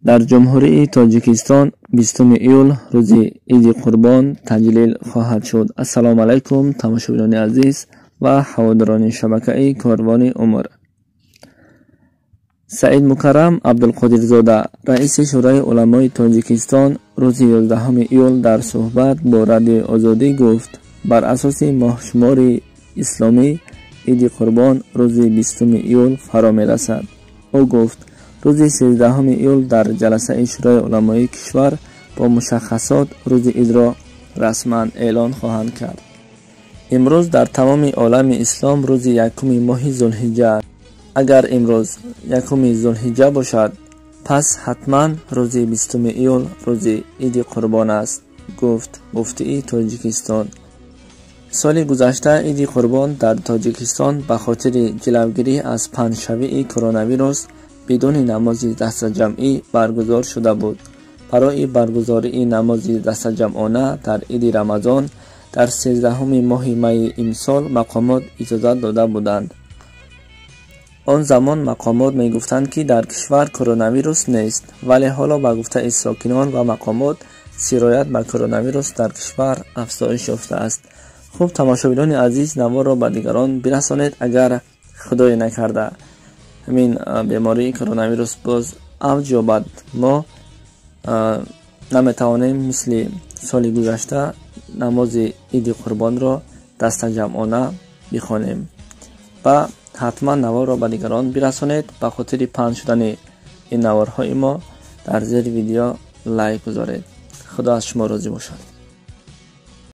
Дар Ҷумҳурии Тоҷикистон 20 июл рӯзи Иди Қурбон таҷлил хоҳад шуд. Ассалому алайкум, тамошобинони азиз ва ҳаводорони шабакаи Корвони Умр. Саид Мукаррам Абдулқодирзода, раиси Шӯрои уламои Тоҷикистон, рӯзи 11 июл дар суҳбат бо Радиои Озодӣ гуфт, бар асоси моҳшумори исломӣ Иди Қурбон рӯзи 20 июл фаро мерасад. Ӯ гуфт, рӯзи 13 июл дар ҷаласаи Шӯрои уламои кишвар бо мушаххасот рӯзи идро расман эълон хоҳанд кард. Имрӯз дар тамоми олами ислом рӯзи якуми моҳи Зулҳиҷа. Агар имрӯз якуми Зулҳиҷа бошад, пас ҳатман рӯзи 20 июл рӯзи Иди Қурбон аст, гуфт муфтии Тоҷикистон. Соли гузашта Иди Қурбон дар Тоҷикистон ба хотири ҷилавгирӣ аз паҳншавии коронавирус бидуни намози дастаҷамъӣ баргузор шуда буд. Барои баргузории намози дастаҷамъона дар Иди Рамазон дар 13 моҳи майи имсол мақомот иҷозат дода буданд. Он замон мақомот мегуфтанд, ки дар кишвар коронавирус нест, вале ҳоло ба гуфтаи сокинон ва мақомот сироят ба коронавирус дар кишвар афзоиш ёфтааст. Хуб, тамошобинони азиз, наворро ба дигарон бирасонед. Агар худое накарда ҳамин бемории коронавирус боз авҷ ёбад, мо наметавонем мисли соли гузашта намози Иди Қурбонро дастаҷамъона бихонем. Ва ҳатман наворро ба дигарон бирасонед. Ба хотири паҳн шудани ин наворҳои мо дар зери видео лайк гузоред. Худо аз шумо розӣ бошад.